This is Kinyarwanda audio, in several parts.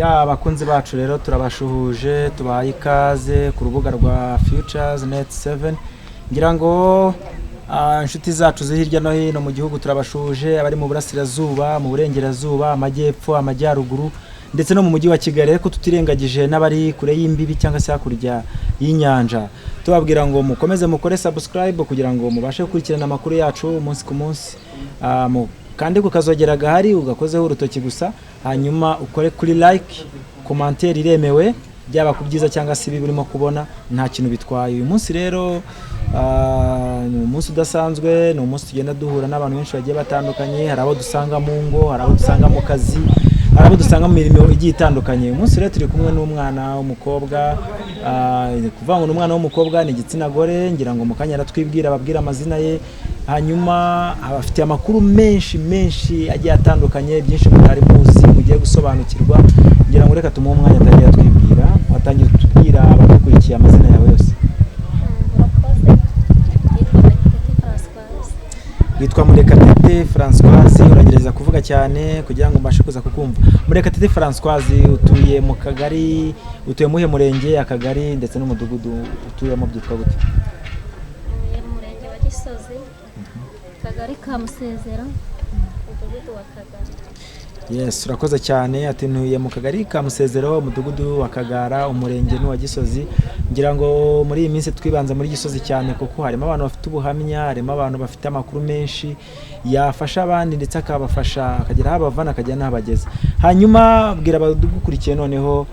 Ya, abakunzi bacu rero turabashuhuje, tubahaye ikaze ku rubuga rwa Futures Net 7. Ngira ngo inshuti zacu ziri hirya no hino mu gihugu turabashuhuje, abari mu burasirazuba, mu burengerazuba, amajyepfo, amajyaruguru ndetse no mu mujyi wa Kigali, ariko tutirengagije n'abari kure y'imbibi cyangwa se hakurya y'inyanja. Tubabwira ngo mukomeze mukore subscribe kugira ngo mubashe gukurikirana amakuru yacu umunsi ku munsi. Kandi kukazogera gahari ugakozeho urutoki gusa, hanyuma ukore kuri like, commentaire iremewe, byaba ku byiza cyangwa se ibibi urimo kubona, nta kintu bitwaye. Uyu munsi rero ni umunsi udasanzwe, ni umunsi tugenda duhura n'abantu benshi bagiye batandukanye. Hari abo dusanga mu ngo, hari abo dusanga mu kazi, hari abo dusanga mu mirimo igiye itandukanye. Uyu munsi rero turi kumwe n'umwana w'umukobwa. Ni kuvuga ngo ni umwana w'umukobwa, ni igitsina gore. Ngira ngo mu kanya aratwibwira, ababwira amazina ye, hanyuma abafitiye amakuru menshi menshi agiye atandukanye, byinshi mutari muzi mugiye gusobanukirwa. Ngira ngo reka tumuhe umwanya atangira atwibwira. Watangira utubwira abadukurikiye amazina yawe yose. Murakoze, nitwa Murekatete Françoise. Witwa Murekatete Françoise. Uragerageza kuvuga cyane kugira ngo mbashe kuza kukumva. Murekatete Françoise, utuye mu kagari, utuye muhe murenge, akagari ndetse n'umudugudu utuyemo byitwa gute? Ntuye mu murenge wa Gisozi, akagari ka Musezera, umudugudu wa Kagara. Yes, urakoze cyane. Ati ntuye mu kagari ka Musezero, umudugudu wa Kagara, umurenge ni uwa Gisozi. Ngira ngo muri iyi minsi twibanze muri Gisozi cyane kuko harimo abantu bafite ubuhamya, harimo abantu bafite amakuru menshi yafasha abandi ndetse akabafasha akagera aho abavana akagera n'aho abageza. Hanyuma bwira abadukurikiye noneho,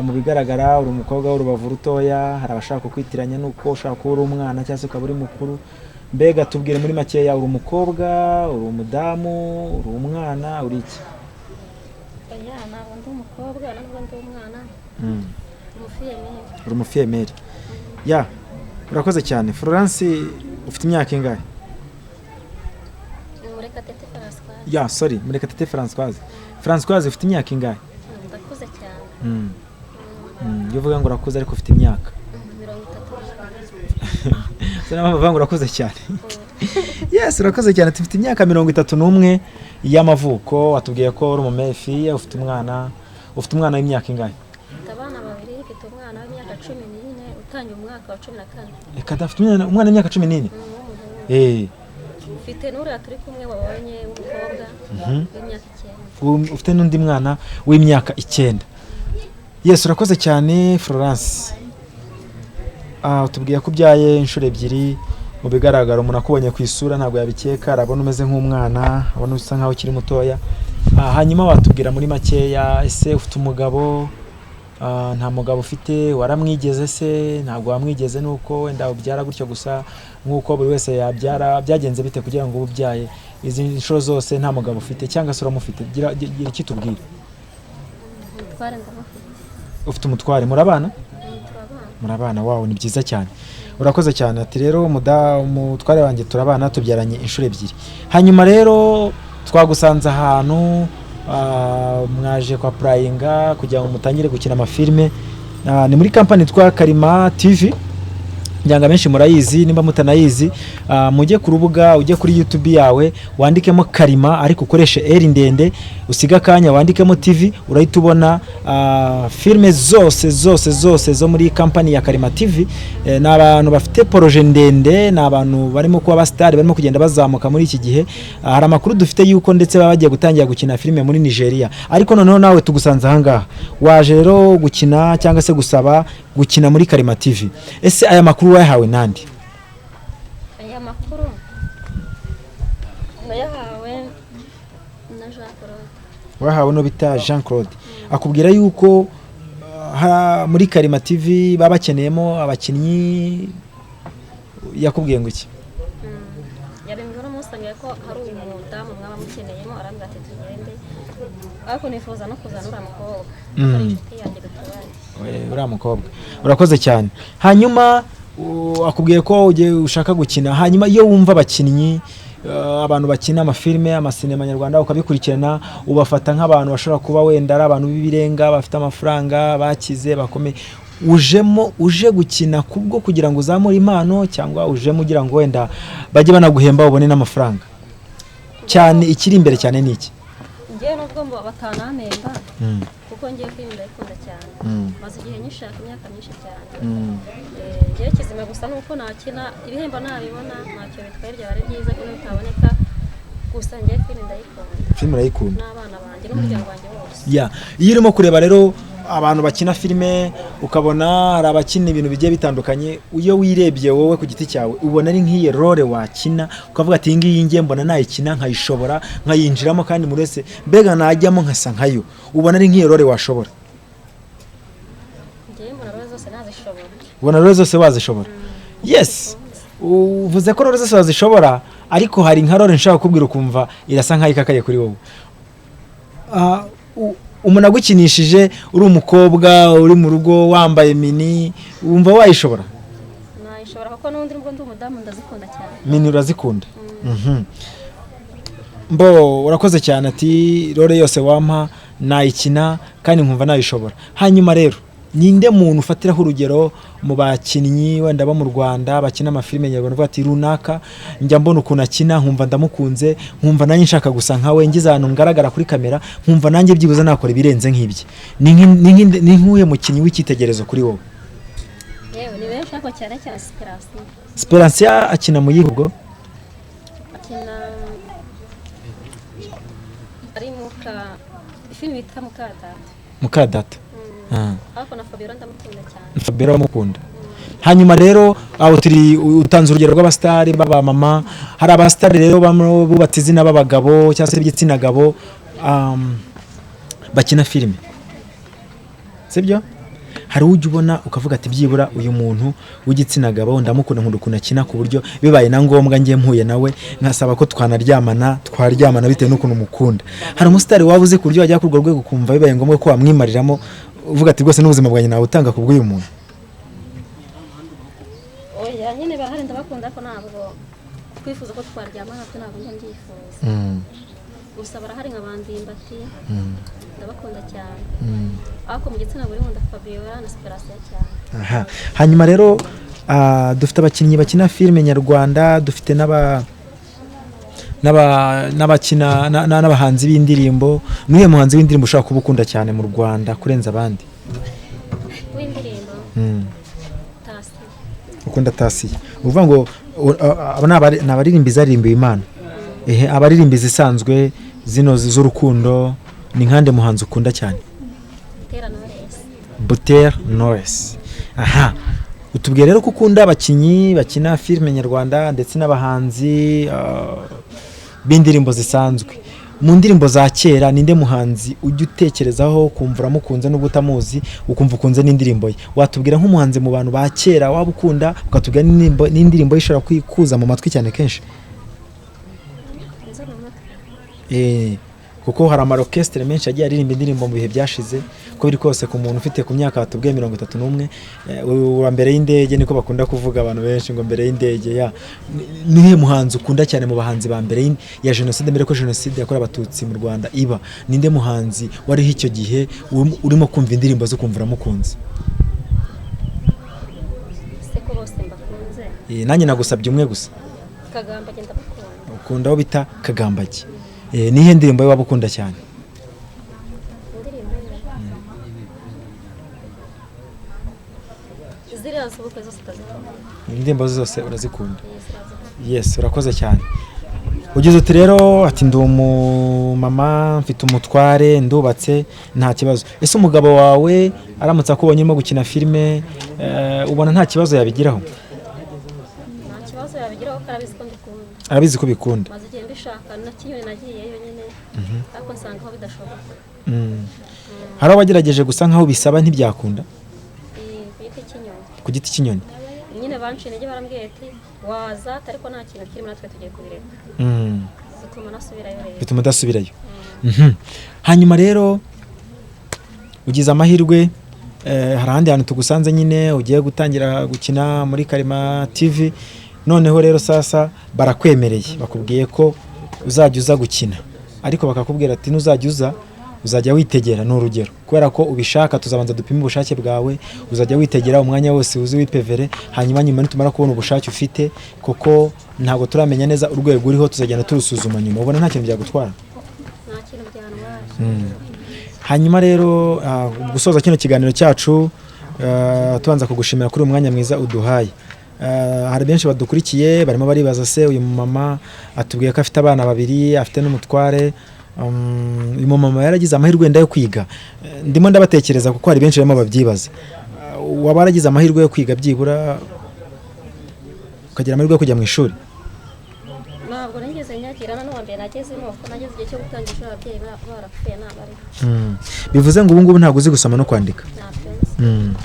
mu bigaragara uri umukobwa w'urubavu rutoya, hari abashaka kukwitiranya n'uko ushaka kuba uri umwana cyangwa se ukaba uri mukuru. Mbega tubwire muri makeya, uri umukobwa, uri umudamu, uri umwana, uri iki? Oya, ntabwo ndi umukobwa, ntabwo ndi umwana. Umufille-mère. Uri umufille-mère. Ya, urakoze cyane. Florence, ufite imyaka ingahe? Ni Murekatete Françoise. Ya, sorry, Murekatete Françoise. Françoise, ufite imyaka ingahe? Ndakuze cyane. Iyo uvuga ngo urakuze ariko ufite imyaka 30. Se niyo mpamvu bavuga ngo urakuze cyane. Yes, urakoze cyane. Tufite imyaka 31 y'amavuko. Watubwiye ko uri umumère-fille, ufite umwana w'imyaka ingahe? Mfite abana babiri. Mfite umwana w'imyaka 14 utangiye umwaka wa 14. Reka da, ufite umwana w'imyaka 14? W'umuhungu. Mfite n'uriya turi kumwe wabonye w'umukobwa w'imyaka 9. Ufite n'undi mwana w'imyaka 9. Yes, urakoze cyane, Florence. Utubwiye ko ubyaye inshuro ebyiri. Mu bigaragara umuntu akubonye ku isura ntabwo yabikeka, arabona umeze nk'umwana, abona usa nkaho ukiri mutoya. Hanyuma watubwira muri makeya, ese ufite umugabo? Nta mugabo ufite? Waramwigeze se? Ntabwo wamwigeze, nuko wenda ubyara gutyo gusa nk'uko buri wese yabyara? Byagenze bite kugira ngo ube ubyaye izi nshuro zose nta mugabo ufite, cyangwa se uramufite? Gira icyo utubwira. Umutware ndamufite. Ufite umutware, murabana? Turabana. Murabana, wawe ni byiza cyane, urakoze cyane. Ati rero umutware wanjye turabana, tubyaranye inshuro ebyiri. Hanyuma rero twagusanze ahantu mwaje kwa applyinga kugira ngo mutangire gukina amafilime. Ni muri kampani yitwa Karima TV, ngira ngo abenshi murayizi. Nimba mutanayizi, mujye ku rubuga, ujye kuri YouTube yawe wandikemo Karima, ariko ukoreshe R ndende, usige akanya, wandikemo TV, urahita ubona filime zose zose zose zo muri kampani ya Karima TV. Ni abantu bafite projet ndende, ni abantu barimo kuba abasitari, barimo kugenda bazamuka muri iki gihe. Hari amakuru dufite yuko ndetse baba bagiye gutangira gukina filime muri Nigeria. Ariko noneho nawe tugusanze ahangaha, waje rero gukina cyangwa se gusaba gukina muri Karima TV. Ese aya makuru wayahawe nande? Aya makuru nayahawe na Jean Claude. Wahawe no bita Jean Claude, akubwira yuko muri Karima TV baba bakeneyemo abakinnyi. Yakubwiye ngo iki? Yabimbwiye uno munsi, ambwira ko hari umudamu mwaba mukeneyemo, arambwira ati tugende, ariko nifuza no kuzana uriya mukobwa kuko ari inshuti yanjye duturanye. Uriya mukobwa. Urakoze cyane. Hanyuma akubwiye ko ugiye ushaka gukina. Hanyuma iyo wumva abakinnyi, abantu bakina amafilime, amasinema nyarwanda, ukabikurikirana, ubafata nk'abantu bashobora kuba wenda ari abantu b'ibirenga, bafite amafaranga, bakize, bakomeye. Ujemo uje gukina kubwo kugira ngo uzamure impano, cyangwa ujemo ugira ngo wenda bajye banaguhemba ubone n'amafaranga cyane? Ikiri imbere cyane ni iki? Njyewe nubwo ngo batanampemba. Kuko ngiye filime ndayikunda cyane. Maze igihe nyishaka, imyaka myinshi cyane. Ngewe kizima gusa nuko nakina, ibihembo nabibona ntacyo bitwaye, byaba ari byiza ko bitaboneka. Gusa ngewe filime ndayikunda. Filime urayikunda? N'abana banjye n'umuryango wanjye wose. Ya, iyo urimo kureba rero abantu bakina filime, ukabona hari abakina ibintu bigiye bitandukanye, iyo wirebye wowe ku giti cyawe ubona ari nk'iyi role wakina ukavuga ati iyi ngiyi ngiye mbona nayikina nkayishobora, nkayinjiramo, kandi buri wese mbega najyamo nkasa nkayo, ubona ari nk'iyi role washobora? Ngewe mbona role zose nazishobora. Ubona role zose wazishobora. Yes, uvuze ko role zose wazishobora, ariko hari nka role nshaka kukubwira ukumva irasa nkaho ikakaye kuri wowe. Umuntu agukinishije uri umukobwa uri mu rugo wambaye mini, wumva wayishobora? Nayishobora, kuko n'ubundi nubwo ndi umudamu ndazikunda cyane. Mini urazikunda. Mbo urakoze cyane, ati role yose wampa nayikina kandi nkumva nayishobora. Hanyuma rero ninde muntu ufatiraho urugero mu bakinnyi wenda bo mu Rwanda bakina amafilime nyarwanda, uvuga ati runaka njya mbona ukuntu akina nkumva ndamukunze, nkumva nanjye nshaka gusa nkawe, ngize ahantu ngaragara kuri kamera nkumva nanjye byibuze nakora ibirenze nk'ibye? Ni nk'uhe mukinnyi w'icyitegererezo kuri wowe? Yewe, ni benshi, ariko cyane cyane Siperansiya. Speransia akina mu yihe ubwo? Akina ari muka filime bita Mukadata. Mukadata. Ariko na Fabiola ndamukunda cyane. Fabiola bamukunda. Hanyuma rero aho turi, utanze urugero rw'abasitari b'abamama. Hari abasitari rero bamwe bubatse izina b'abagabo cyangwa se b'igitsina gabo, bakina filime, sibyo? Hari ujya ubona ukavuga ati byibura uyu muntu w'igitsina gabo ndamukunda, nkunda ukuntu akina, ku buryo bibaye na ngombwa ngiye mpuye nawe nkasaba ko twanaryamana twaryamana bitewe n'ukuntu mukunda. Hari umusitari waba uzi ku buryo wajya kuri urwo rwego ukumva bibaye ngombwa ko wamwimariramo, uvuga ati rwose n'ubuzima bwanjye nawe utanga ku bw'uyu muntu? Oya, nyine barahari, ndabakunda, ariko ntabwo twifuza ko twaryamana, byo ntabwo njya mbyifuza. Gusa barahari nka Bandimbati, ndabakunda cyane. Ariko mu gitsina gore nkunda Fabiola na Siperansiya cyane. Aha. Hanyuma rero dufite abakinnyi bakina filime nyarwanda, dufite n'abakina n'abahanzi b'indirimbo. N'uyu muhanzi w'indirimbo ushobora kuba ukunda cyane mu Rwanda kurenza abandi? W'indirimbo? Tasi. Ukunda Tasiya. Uvuga ngo aba ni abaririmbi zaririmbiwe Imana. Ehe, abaririmbi zisanzwe zino z'urukundo, ni nkande muhanzi ukunda cyane? Butera Knowless. Butera Knowless. Aha, utubwiye rero ko ukunda abakinnyi bakina filime nyarwanda ndetse n'abahanzi b'indirimbo zisanzwe. Mu ndirimbo za kera ninde muhanzi ujya utekerezaho ukumva uramukunze n'ubwo utamuzi, ukumva ukunze n'indirimbo ye? Watubwira nk'umuhanzi mu bantu ba kera waba ukunda, ukatubwira n'indirimbo ye ishobora kwikuza mu matwi cyane kenshi? Nzo mu matwi? Kuko hari amarokesitire menshi yagiye aririmba indirimbo mu bihe byashize. Uko biri kose, ku muntu ufite ku myaka batubwiye 31, uwa mbere y'indege, niko bakunda kuvuga abantu benshi ngo mbere y'indege ya. Nihe muhanzi ukunda cyane mu bahanzi ba mbere ya jenoside, mbere ko jenoside yakorewe abatutsi mu Rwanda iba? Ninde muhanzi wariho icyo gihe urimo kumva indirimbo zo kumva uramukunze? Se ko bose mbakunze? Nanjye nagusabye umwe gusa. Kagambage ndamukunda. Ukunda aho bita Kagambage. Nihe ndirimbo ye waba ukunda cyane? Indirimbo ye ziriya z'ubukwe zose ndazikunda. Indirimbo ze zose urazikunda? Iyi ziriya z'ubukwe. Yes, urakoze cyane. Ugize uti rero ati ndi umumama, mfite umutware, ndubatse, nta kibazo. Ese umugabo wawe aramutse akubonye urimo gukina filime, ubona nta kibazo yabigiraho? Nta kibazo yabigiraho kuko arabizi ko mbikunda. Arabizi ko ubikunda. Maze igihe mbishaka, na kinyoni nagiyeyo nyine, ariko nsanga aho bidashoboka. Hari abagerageje gusa nkaho bisaba ntibyakunda? Iyi ku giti cy'inyoni. Ku giti cy'inyoni. Nyine banciye intege, barambwiye ati waza, ariko nta kintu kirimo, natwe tugiye kubireka. Bituma nasubirayo rero. Bituma udasubirayo. Hanyuma rero ugize amahirwe, hari ahandi hantu tugusanze nyine ugiye gutangira gukina muri Karema TV. Noneho rero sasa barakwemereye, bakubwiye ko uzajya uza gukina, ariko bakakubwira ati nuzajya uza uzajya witegera, ni urugero, kubera ko ubishaka tuzabanza dupime ubushake bwawe, uzajya witegera umwanya wose uzi wipevere, hanyuma nyuma nitumara kubona ubushake ufite, kuko ntabwo turamenya neza urwego uriho, tuzagenda turusuzuma nyuma. Ubona nta kintu byagutwara? Nta kintu byantwaye. Hanyuma rero gusoza kino kiganiro cyacu, tubanza kugushimira kuri uyu mwanya mwiza uduhaye. Hari benshi badukurikiye barimo baribaza: se uyu mumama atubwiye ko afite abana babiri, afite n'umutware, uyu mumama yaragize amahirwe wenda yo kwiga? Ndimo ndabatekereza kuko hari benshi barimo babyibaza. Waba waragize amahirwe yo kwiga, byibura ukagira amahirwe yo kujya mu ishuri? Ntabwo nigeze nyagira, n'uwa mbere nagezemo, kuko nageze igihe cyo gutangira ishuri ababyeyi barapfuye, ntabariho. Bivuze ngo ubu ngubu ntabwo uzi gusoma no kwandika? Ntabyo nzi.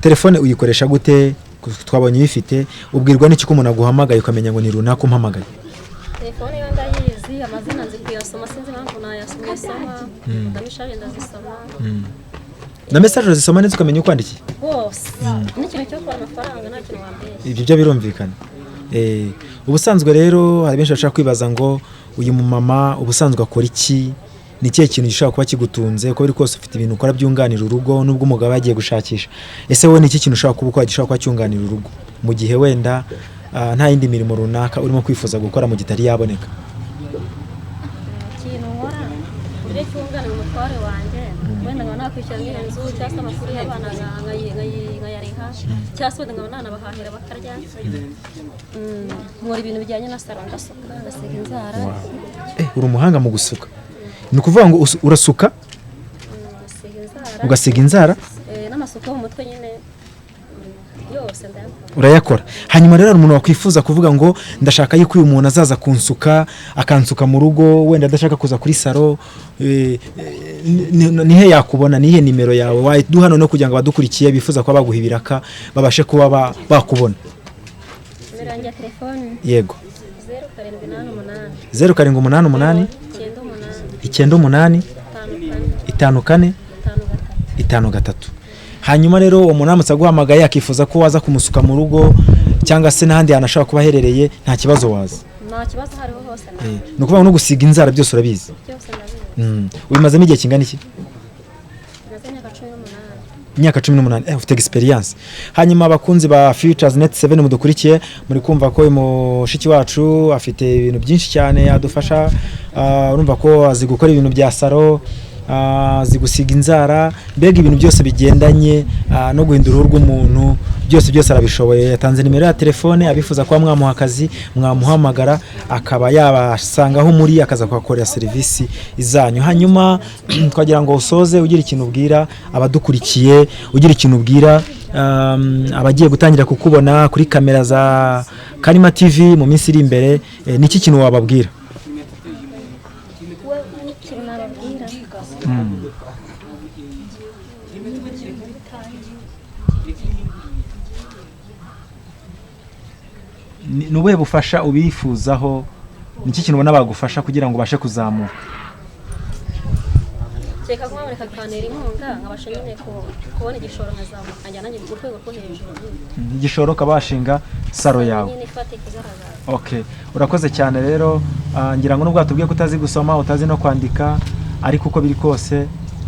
Telefone uyikoresha gute? Twabonye uyifite. Ubwirwa n'iki ko umuntu aguhamagaye ukamenya ngo ni runaka umpamagaye? Telefone yo ndayizi, amazina nzi kuyasoma, sinzi impamvu nayasoma, uyasoma na message ndazisoma. Na message urazisoma neza ukamenya uko wandikiye? Rwose n'ikintu cyo kubara amafaranga nta kintu wambeshya. Ibyo byo birumvikana. Ubusanzwe rero hari benshi bashaka kwibaza ngo uyu mumama ubusanzwe akora iki? Ni ikihe kintu gishobora kuba kigutunze? Uko biri kose ufite ibintu ukora byunganira urugo nubwo umugabo yagiye gushakisha. Ese wowe ni iki kintu ushobora kuba ukora gishobora kuba cyunganira urugo mu gihe wenda nta yindi mirimo runaka urimo kwifuza gukora mu gihe itari yaboneka? Ikintu nkora uburyo cyunganira umutware wanjye, wenda nkaba nakwishyura nk'iyo nzu, cyangwa se amashuri y'abana nkayariha, cyangwa se wenda nkaba nanabahahira bakarya. Nkora ibintu bijyanye na salon, ndasuka, ngasiga inzara. Uri umuhanga mu gusuka. Ni ukuvuga ngo urasuka, Ngasiga inzara, ugasiga inzara, n'amasuku yo mu mutwe nyine, yose ndayakora. Urayakora. Hanyuma rero hari umuntu wakwifuza kuvuga ngo ndashaka yuko uyu muntu azaza kunsuka, akansuka mu rugo, wenda adashaka kuza kuri salon, nihe yakubona? Nihe nimero yawe waduha noneho kugira ngo abadukurikiye bifuza kuba baguha ibiraka babashe kuba bakubona? Nimero yanjye ya telefone? Yego. 0788, 0788, 98, 98, 54, 54, 53. 53. Hanyuma rero uwo muntu aramutse aguhamagaye akifuza ko waza kumusuka mu rugo cyangwa se n'ahandi hantu ashobora kuba aherereye, nta kibazo waza? Nta kibazo, hariho hose nawe. Ni ukuvuga ngo no gusiga inzara byose urabizi? Byose ndabizi. Ubimazemo igihe kingana iki? Maze imyaka 18. Imyaka 18, ufite experience. Hanyuma abakunzi ba Futures Net 7 mudukurikiye, muri kumva ko uyu mushiki wacu afite ibintu byinshi cyane yadufasha. Urumva ko azi gukora ibintu bya salon, azi gusiga inzara, mbega ibintu byose bigendanye no guhindura uruhu rw'umuntu, byose byose arabishoboye. Yatanze nimero ya telefone, abifuza kuba mwamuha akazi mwamuhamagara akaba yabasanga aho muri, akaza kuhakorera serivisi zanyu. Hanyuma twagira ngo usoze ugira ikintu ubwira abadukurikiye, ugira ikintu ubwira abagiye gutangira kukubona kuri kamera za Karima TV mu minsi iri imbere. Niki kintu wababwira? Ikintu nababwira, Ni ubuhe bufasha ubifuzaho? Niki kintu ubona bagufasha kugira ngo ubashe kuzamuka? Kereka ko nkaboneka akantera inkunga, nkabasha nyine kubona igishoro, nkazamuka nkajya nanjye ku rwego rwo hejuru nyine. Igishoro ukaba washinga salon yawe. Nyine ifatika igaragara. Okay, urakoze cyane rero. Ngira ngo nubwo watubwiye ko utazi gusoma, utazi no kwandika, ariko uko biri kose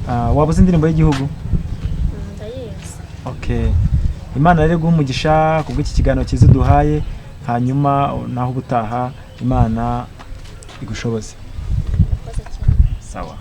waba uzi indirimbo y'igihugu? Ndayizi. Okay, Imana rero iguhe umugisha kubw'iki kiganiro cyiza uduhaye. Hanyuma naho ubutaha, Imana igushoboze. Urakoze cyane. Sawa.